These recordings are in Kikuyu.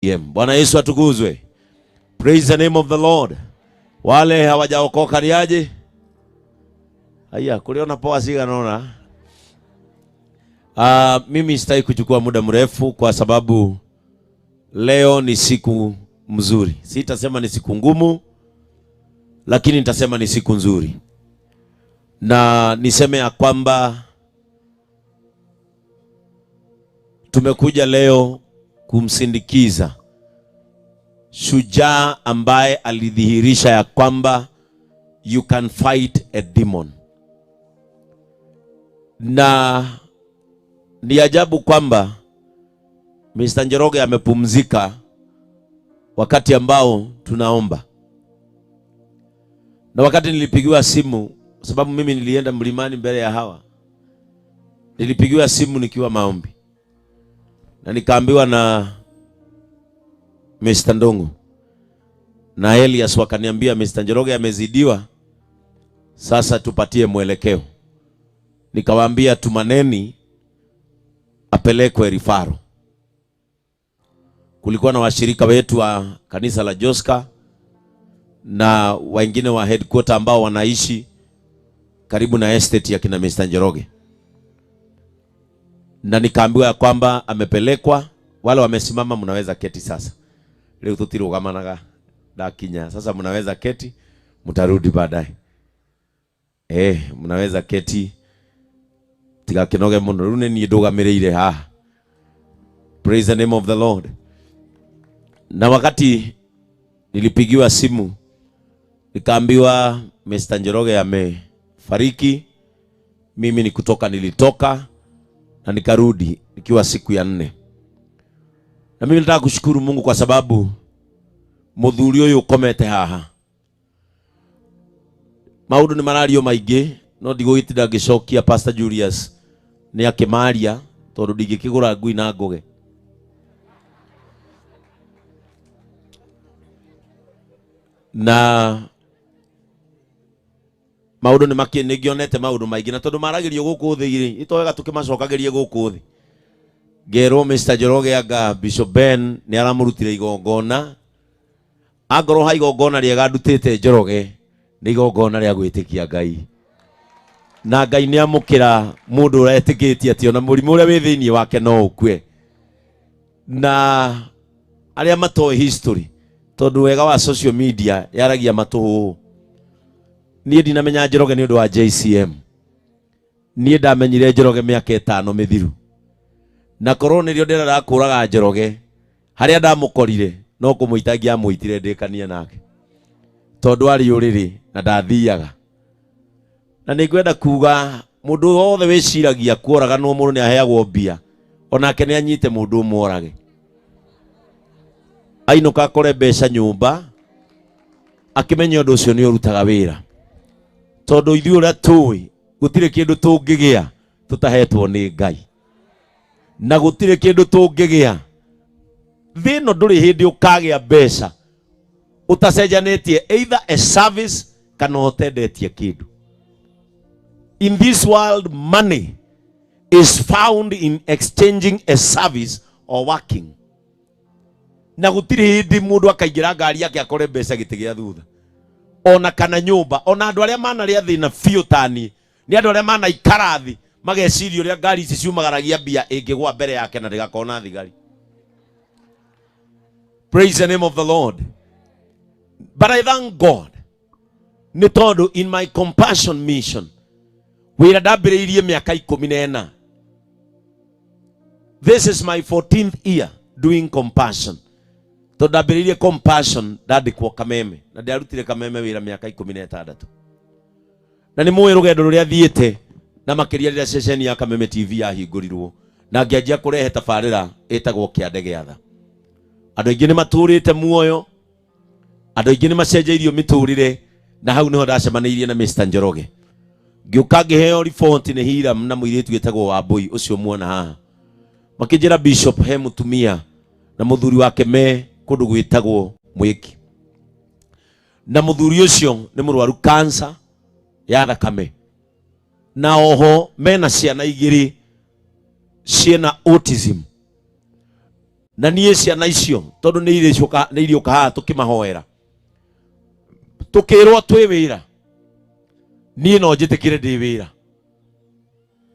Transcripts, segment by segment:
JCM. Bwana Yesu atukuzwe. Praise the name of the Lord. Wale hawajaokoka ni aje? Haya, kuliona poa siga naona. Mimi sitaki kuchukua muda mrefu kwa sababu leo ni siku mzuri. Sitasema ni siku ngumu, lakini nitasema ni siku nzuri. Na niseme ya kwamba tumekuja leo kumsindikiza shujaa ambaye alidhihirisha ya kwamba you can fight a demon. Na ni ajabu kwamba Mr. Njoroge amepumzika wakati ambao tunaomba. Na wakati nilipigiwa simu, sababu mimi nilienda mlimani mbele ya hawa, nilipigiwa simu nikiwa maombi na nikaambiwa na Mr. Ndongo na Elias, wakaniambia Mr. Njoroge amezidiwa, sasa tupatie mwelekeo. Nikawaambia tumaneni apelekwe rifaro. Kulikuwa na washirika wetu wa kanisa la Joska na wengine wa headquarter ambao wanaishi karibu na estate ya kina Mr. Njoroge, na nikaambiwa ya kwamba amepelekwa. Wale wamesimama mnaweza keti sasa. Leo tutirugamanaga ndakinya, sasa mnaweza keti, mtarudi baadaye. Mnaweza keti tigakinoge muno riu ni niĩ ndũgamĩrĩire haha. Praise the name of the Lord. Na wakati nilipigiwa simu nikaambiwa Mr. Njoroge amefariki, mimi ni kutoka nilitoka na nikarudi nikiwa siku ya 4. Na mimi nataka kushukuru Mungu kwa sababu muthuri uyu ukomete haha maundu ni marario maingi, no ndigũgĩtinda ngĩcokia Pastor Julius nĩ akĩmaria tondũ ndingĩkĩgũra ngui na ngũge. Na maundu nĩ makĩ nĩngĩonete maundu maingĩ, na tondũ maragĩrio gũkũ thĩ rĩ, ĩtowega tũkĩmacokagĩrie gũkũ thĩ. Ngerwo Mr. Njoroge anga Bishop Ben nĩ aramũrutire igongona. Angorwo ha igongona rĩega ndutĩte Njoroge nĩ igongona rĩa gwĩtĩkia Ngai. Na Ngai nĩ amũkĩra mũndũ ũretĩkĩtie atĩ ona mũrimũ ũrĩa wĩ thĩinĩ wake no ũkue. Na arĩa matoĩ history, tondũ wega wa social media yaragia matũhũhũ. Niĩ ndinamenya Njoroge nĩ ũndũ wa JCM. Niĩ ndamenyire Njoroge mĩaka 5 mĩthiru. Na korwo nĩrĩo ndĩrenda kũraga Njoroge, harĩa ndamũkorire no kũmũita ingĩamũitire ndĩkanie nake. Tondũ arĩ ũrĩrĩ na ndathiaga. Na nĩngwenda kuga mũndũ wothe wĩciragia kũraganwo mũndũ nĩ aheagwo mbia, onake nĩ anyite mũndũ ũmwe orage. Ainũka akore mbeca nyũmba, akĩmenya ũndũ ũcio nĩ ũrutaga wĩra. Tondũ ithuĩ ũrĩa tũĩ, gũtirĩ kĩndũ tũngĩgĩa tũtahetwo nĩ Ngai. Na gũtirĩ kĩndũ tũngĩgĩa. Thĩ ĩno ndũrĩ hĩndĩ ũkagĩa mbeca ũtacenjanĩtie either a service kana ũtendetie kĩndũ. In this world, money is found in exchanging a service or working. Na gũtirĩ hĩndĩ mũndũ akaingĩra ngari yake akore mbeca gĩtĩ gĩa thutha. Ona kana nyũmba, ona andũ arĩa manarĩa thĩna biũ tani, nĩ andũ arĩa manaikara thĩ mageciria ũrĩa ngari ici ciumagaragia mbia ĩngĩgwa mbere yake na ndĩgakona thigari. Praise the name of the Lord. But I thank God. Nĩ tondũ in my compassion mission, wĩra ndambĩrĩirie mĩaka 14. This is my 14th year doing compassion. Tondũ ndambĩrĩirie compassion ndandĩkwo Kameme, na ndiarutire Kameme wĩra mĩaka 16. Na nĩ mũĩ rũgendo rũrĩa thiĩte, na makĩria rĩrĩa ceceni ya Kameme TV yahingũrirwo, na ngĩanjia kũrehe tabarĩra ĩtagwo Kĩande gĩa Tha. Andũ aingĩ nĩ matũrĩte muoyo, andũ aingĩ nĩ macenjeirio mĩtũrĩre, na hau nĩho ndacemanĩirie na Mr. Njoroge. Ngĩũka ngĩheo report nĩ Hiram na mũirĩtu wĩtagwo Wambui ũcio muona haha. Makĩnjĩra Bishop he mũtumia na mũthuri wake me kũndũ gwĩtagwo Mwĩki. Na mũthuri ũcio nĩ mũrwaru cancer ya thakame. Na oho mena ciana igĩrĩ ciĩna autism. Na niĩ ciana icio tondũ nĩ irĩcoka nĩ irĩũka haha tũkĩmahoera tũkĩrwo twĩ wĩra, niĩ no njĩtĩkĩre ndĩ wĩra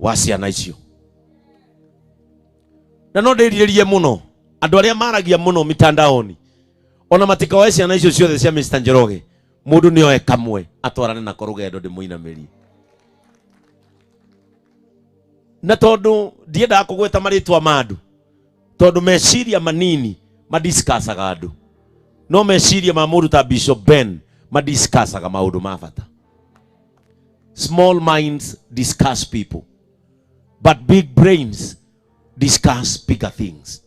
wa ciana icio. Na no ndĩrirĩrie mũno andũ arĩa maragia mũno mitandaoni ona matikaoe ciana icio ciothe cia Mr. Njoroge, mũndũ nĩ oe kamwe atwarane nako rũgendo ndĩmũinamĩrie. Na tondũ ndiendaga kũgweta marĩtwa ma andũ, tondũ meciria manini madiscussaga andũ, no meciria ma mũndũ ta Bishop Ben madiscussaga maũndũ ma bata. Small minds discuss people, but big brains discuss bigger things.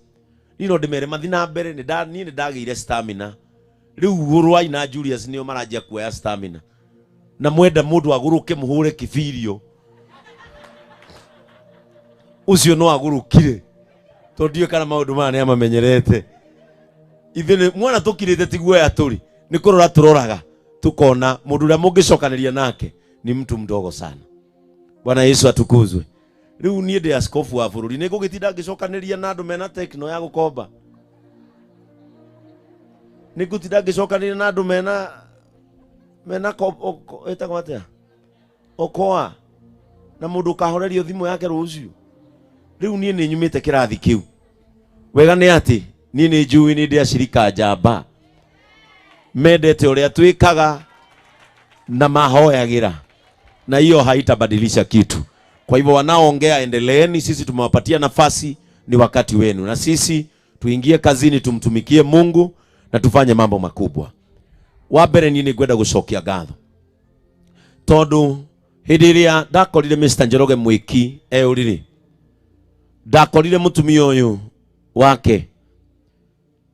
Niĩ no ndĩmere mathi na mbere, niĩ nĩ ndagĩire stamina. Rĩu Gũrũai na Julius nĩo maranjia kuoya stamina. Na mwenda mũndũ agũrũke mũhũre kĩbirio, ũcio no agũrũkire, tondũ ndiũĩ kana maũndũ maya nĩ amamenyerete. Ithuĩ nĩ mwana tũkirĩte ti guoya tũrĩ, nĩ kũrora tũroraga tukona mũndũ ũrĩa mũngĩcokanĩria nake ni mtu mdogo sana. Bwana Yesu atukuzwe. Rĩu niĩ ndĩ askofu wa bũrũri, nĩ ngũgĩtinda ngĩcokanĩria na andũ mena tekno ya gũkomba? Nĩ ngũtinda ngĩcokanĩria na andũ mena ĩtagwo atĩa, okoa, na mũndũ ũkahorerio thimũ yake rũciũ? Rĩu niĩ nĩ nyumĩte kĩrathi kĩu. Wega nĩ atĩ niĩ nĩ njũĩ nĩ ndĩ acirika njamba mendete ũrĩa twĩkaga na mahoyagĩra, na hiyo haitabadilisha kitu. Kwa hivyo wanaoongea, endeleeni, sisi tumewapatia nafasi, ni wakati wenu, na sisi tuingie kazini, tumtumikie Mungu na tufanye mambo makubwa. Wa mbere niĩ nĩ ngwenda gũcokia ngatho tondũ hĩndĩ ĩrĩa ndakorire Mr. Njoroge Mwiki e ũrĩrĩ, ndakorire mũtumia ũyũ wake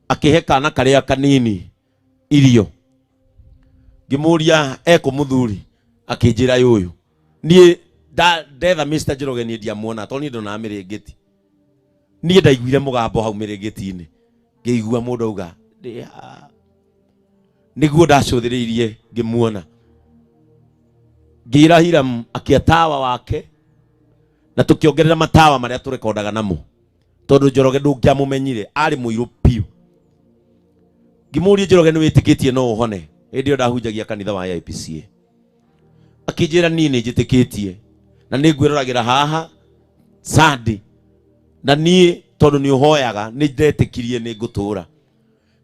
akĩhe kana karĩa kanini irio. Ngĩmũria ekũ mũthuri, akĩnjĩra yũyũ. Niĩ ndetha Mr. Njoroge niĩ ndiamuona, tondũ niĩ ndonaga mĩrĩngĩti. Niĩ ndaiguire mũgambo hau mĩrĩngĩti-inĩ, ngĩigua mũndũ auga ndĩ haha. Nĩguo ndacũthĩrĩirie ngĩmuona, ngĩra Hiram akia tawa wake, na tũkĩongerera matawa marĩa tũrekondaga namo, tondũ Njoroge ndũngĩamũmenyire, arĩ mũirũ biũ. Ngĩmũria, Njoroge, nĩ wĩtĩkĩtie no ũhone? Hĩndĩ ĩyo ndahunjagia kanitha wa AIPCA. Akĩnjĩra, niĩ nĩ njĩtĩkĩtie na nĩ ngwĩroragĩra haha Sunday, na niĩ tondũ nĩ ũhoyaga nĩ ndetĩkirie nĩ ngũtũra.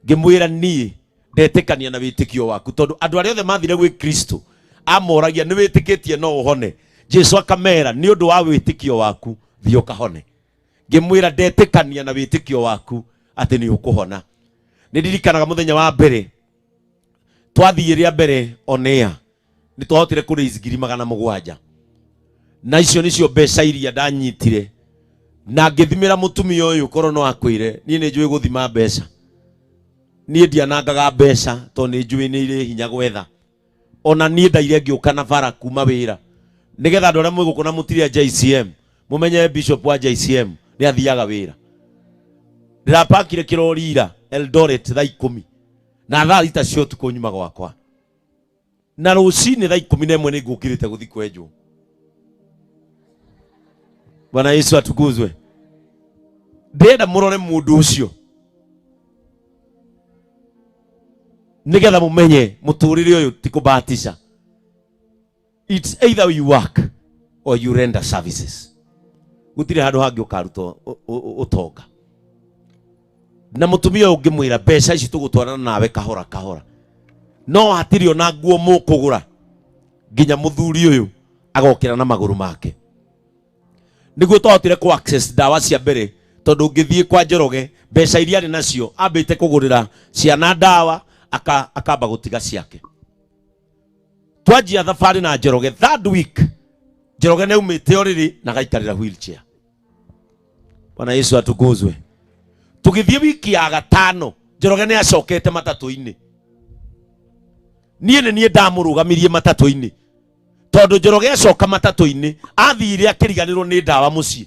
Ngĩmwĩra, niĩ ndetĩkania na wĩtĩkio waku, tondũ andũ arĩa othe mathire gwĩ Kristo amoragia nĩ wĩtĩkĩtie no ũhone? Jesu akamera, nĩ ũndũ wa wĩtĩkio waku thiĩ ũkahone. Ngĩmwĩra, ndetĩkania na wĩtĩkio waku atĩ nĩ ũkũhona. Nĩ ndirikanaga mũthenya wa mbere twathiĩ rĩa mbere on air, nĩ twahotire kũ raise 700,000, na icio nĩcio mbeca iria ndanyitire na ngĩthimĩra mũtumia ũyũ. Korwo no akwĩre, niĩ nĩ njũĩ gũthima mbeca. Niĩ ndianangaga mbeca tondũ nĩ njũĩ nĩ irĩ hinya gwetha. Ona niĩ ndaire ngĩũka na bara kuma wĩra, nĩgetha andũ arĩa mwĩ gũkũ na mũtirĩ a JCM mũmenye bishop wa JCM nĩ athiaga wĩra. Ndĩrapakire kĩrori ira Eldoret thaa 10 na thaa 6 cia ũtukũ nyuma gwakwa, na rũcinĩ thaa 11 nĩ ngũkĩrĩte gũthiĩ kwenjwo. Bwana Yesu atukuzwe. Ndĩrenda mũrore mũndũ ũcio nĩgetha mũmenye mũtũrĩre ũyũ ti kũbahatisha. It's either you work or you render services. Gũtirĩ handũ hangĩ ũkaruta ũtonga. Na mũtumia ũyũ ũngĩmwĩra mbeca ici tũgũtwarana nawe kahora kahora, no hatirĩ ona nguo mũkũgũra nginya mũthuri ũyũ agokĩra na magũrũ make. Nĩguo twahotire kũ access ndawa cia mbere, tondũ ũngĩthiĩ kwa Njoroge, mbeca iria arĩ nacio ambĩte kũgũrĩra ciana ndawa, akamba gũtiga ciake. Twanjia thabarĩ na Njoroge, third week Njoroge nĩ aumĩte ũrĩrĩ na agaikarĩra wheelchair. Bwana Yesu atukuzwe. Tũgĩthiĩ wiki ya gatano, Njoroge nĩ acokete matatũ-inĩ. Niĩ nĩ niĩ ndamũrũgamirie matatũ-inĩ, tondũ Njoroge acoka matatũ-inĩ athire akĩriganĩrwo nĩ ndawa mũciĩ.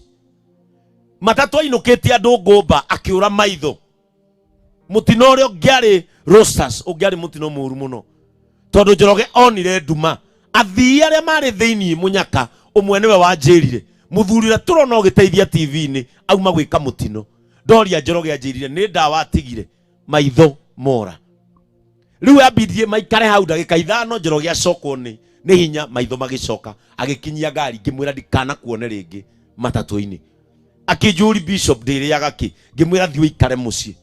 Matatũ ainũkĩtie andũ ngũmba, akĩũra maitho. Mũtino ũrĩa ũngĩarĩ Rostas ũngĩarĩ mũtino mũru mũno, tondũ Njoroge onire nduma. Athii arĩa marĩ thĩinĩ mũnyaka ũmwe nĩwe wanjĩrire, mũthuri ũrĩa tũrona ũgĩteithia TV-inĩ auma gwĩka mũtino. Ndoria Njoroge anjĩrire nĩ ndawa atigire maitho mora. Rĩu ambirie maikare hau ndagĩka 5, Njoroge acokwo nĩ hinya, maitho magĩcoka, agĩkinyia ngari. Ngĩmwĩra ndikanakuone rĩngĩ matatũ-inĩ. Akĩnjũri, "Bishop, ndĩrĩaga kĩ?" Ngĩmwĩra, "Thiĩ ũikare mũciĩ."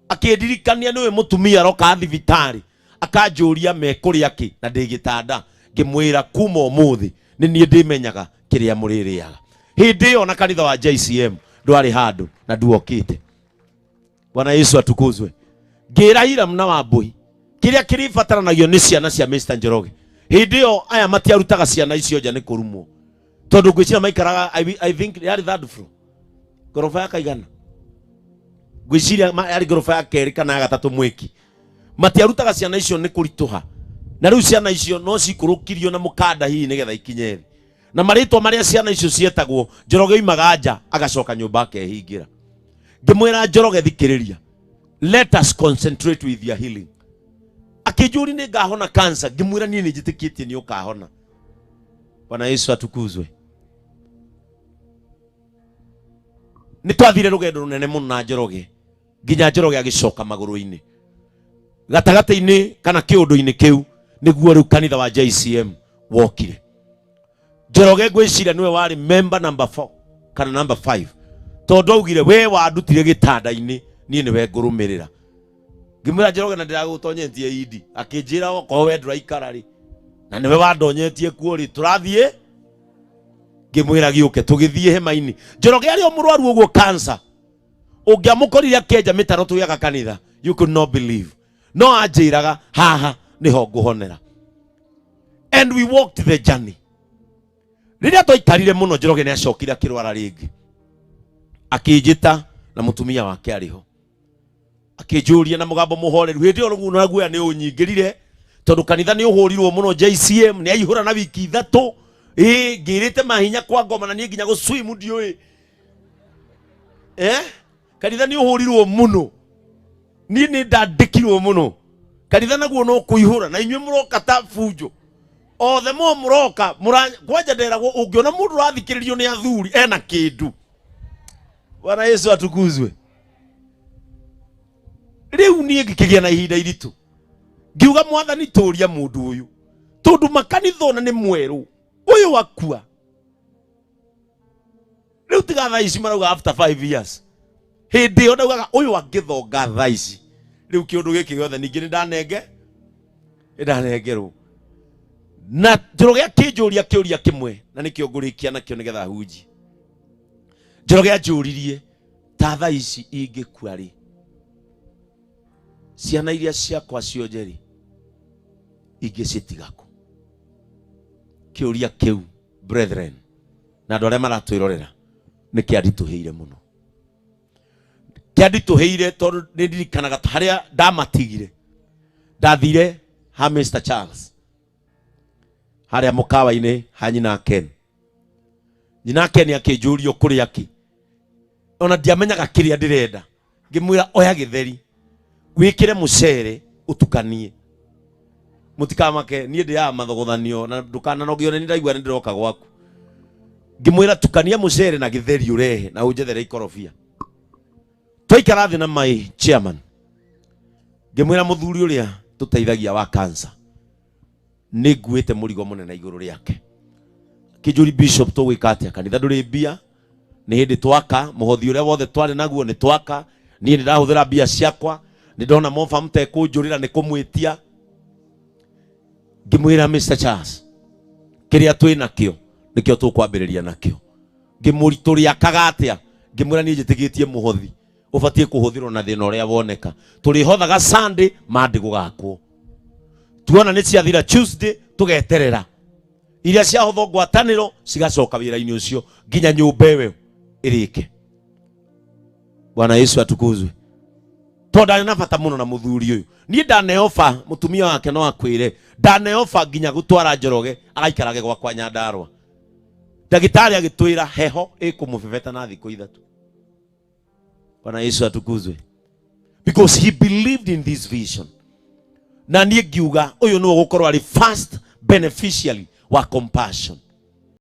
Akĩndirikania nĩwe mũtumia aroka thibitarĩ akanjũria mekũrĩa kĩ na ndĩ gĩtanda. Ngĩmwĩra kuma ũmũthĩ nĩ niĩ ndĩmenyaga kĩrĩa mũrĩrĩaga. Hĩndĩ ĩyo na kanitha wa JCM ndwarĩ handũ na nduokĩte. Bwana Yesu atukuzwe. Ngĩra Hiram na Wambui kĩrĩa kĩrĩbataranagio nĩ ciana cia Mr Njoroge. Hĩndĩ ĩyo aya matiarutaga ciana icio nja nĩ kũrumwo, tondũ ngwĩciria maikaraga, I think yarĩ third floor, ngoroba ya kaigana, ngwĩciria yarĩ ngoroba ya kerĩ kana ya gatatũ. Mwĩki matiarutaga ciana icio nĩ kũritũha, na rĩu ciana icio no cikũrũkirio na mũkanda hihi nĩgetha ikinye thĩ. Na marĩtwa marĩa ciana icio cietagwo, Njoroge oimaga nja agacoka nyũmba akehingĩra. Ngĩmwĩra, "Njoroge, thikĩrĩria, let us concentrate with your healing." Akĩnjũri nĩ ngahona cancer. Ngĩmwĩra niĩ nĩ njĩtĩkĩtie nĩ ũkahona. Bwana Yesu atukuzwe. Nĩ twathire rũgendo rũnene mũno na Njoroge nginya Njoroge agĩcoka magũrũ-inĩ. Gatagatĩ-inĩ kana kĩũndũ-inĩ kĩu nĩguo rĩu kanitha wa JCM wokire. Njoroge ngwĩciria nĩwe warĩ member number 4 kana number 5, tondũ augire, "We wandutire gĩtanda-inĩ, niĩ nĩwe ngũrũmĩrĩra." Ngĩmwĩra, "Njoroge, na ndĩragũtonyetie indi." Akĩnjĩra, "Okorwo we ndũraikara rĩ, na nĩwe wandonyetie kuo rĩ, tũrathiĩ." Ngĩmwĩra, "Gĩũke." Tũgĩthiĩ hema-inĩ. Njoroge arĩ o mũrwaru ũguo cancer, ũngĩamũkorire akĩenja mĩtaro tũgĩaka kanitha, you could not believe. No anjĩraga, "Haha nĩho ngũhonera." And we walked the journey. Rĩrĩa twaikarire mũno, Njoroge nĩ acokire akĩrwara rĩngĩ. Akĩnjĩta na mũtumia wake arĩ ho, akĩnjũria na mũgambo mũhoreru. Hĩndĩ ĩyo rũguo na guoya nĩ ũnyingĩrire, tondũ kanitha nĩ ũhũrirwo mũno, JCM nĩ aihũra na wiki 3. Ĩ ngĩrĩte mahinya kwa ngoma na niĩ nginya gũswim ndiũĩ. Kanitha nĩ ũhũrirwo mũno, niĩ nĩ ndandĩkirwo mũno. Kanitha naguo no kũihũra na inyuĩ mũroka ta bunjo othe mo mũroka kwanja. Nderagwo ũngĩona mũndũ ũrathikĩrĩrio nĩ athuri ena kĩndũ. Bwana Yesu atukuzwe. Rĩu niĩ ngĩkĩgĩa na ihinda iritũ, ngiuga, "Mwathani, tũria mũndũ ũyũ, tondũ makanitha ona nĩ mwerũ ũyũ akua rĩu tiga thaa ici marauga after 5 years." Hĩndĩ ĩyo ndaugaga ũyũ angĩthonga thaa ici rĩu kĩũndũ gĩkĩ gĩothe ningĩ nĩ ndanenge nĩ ndanengerwo. Na Njoroge akĩnjũria kĩũria kĩmwe, na nĩkĩo ngũrĩkia nakĩo nĩgetha hunji. Njoroge anjũririe, "Ta thaa ici ingĩkua rĩ, ciana iria ciakwa cionje rĩ, ingĩcitiga kũ?" Kĩũria kĩu, brethren na andũ arĩa maratwĩrorera, nĩ kĩanditũhĩire mũno. Kĩanditũhĩire tondũ nĩ ndirikanaga harĩa ndamatigire. Ndathire ha Mr Charles harĩa mũkawa-inĩ ha nyina Ken. Nyina Ken akĩnjũria kũrĩa kĩ, ona ndiamenyaga kĩrĩa ndĩrenda. Ngĩmwĩra, "Oya gĩtheri wĩkĩre mũcere ũtukanie." Mũtikamake, niĩ ndĩaga mathogothanio na ndũkananogio nĩ ndaigua nĩ ndĩroka gwaku. Ngĩmwĩra, "Tukania mũcere na gĩtheri ũrehe na ũnjethere ikorobia." Twaikara thĩ na my chairman, ngĩmwĩra, "Mũthuri ũrĩa tũteithagia wa cancer, nĩ nguĩte mũrigo mũnene igũrũ rĩake." Kĩnjũri, "Bishop, tũgwĩka atĩa? Kanitha ndũrĩ mbia, nĩ hĩndĩ twaka, mũhothi ũrĩa wothe twarĩ naguo nĩ twaka. Niĩ nĩ ndahũthĩra mbia ciakwa, nĩ ndona mofa mũtekũnjũrĩra nĩ kũmwĩtia." Ngĩmwĩra, "Mr Charles, kĩrĩa twĩ nakĩo nĩkĩo tũkwambĩrĩria nakĩo." Ngĩmũri, "Tũrĩakaga atĩa?" Ngĩmwĩra, "Niĩ njĩtĩkĩtie mũhothi ũbatiĩ kũhũthĩrwo na thĩna ũrĩa woneka. Tũrĩhothaga Sunday, Monday gũgakwo. Tuona nĩ ciathira Tuesday, tũgeterera iria ciahothwo ngwatanĩro cigacoka wĩra-inĩ ũcio nginya nyũmba ĩyo ĩrĩke." Bwana Yesu atukuzwe. Tondũ ndarĩ na bata mũno na mũthuri ũyũ, niĩ ndaneoba mũtumia wake no akwĩre ndaneoba nginya gũtwara Njoroge agaikarage gwakwa Nyandarũa. Ndagĩtarĩ agĩtwĩra heho ĩkũmũbebeta na thikũ 3. Bwana Yesu atukuzwe. Because he believed in this vision, na niĩ ngiuga ũyũ nĩwe gũkorwo arĩ first beneficiary wa Compassion.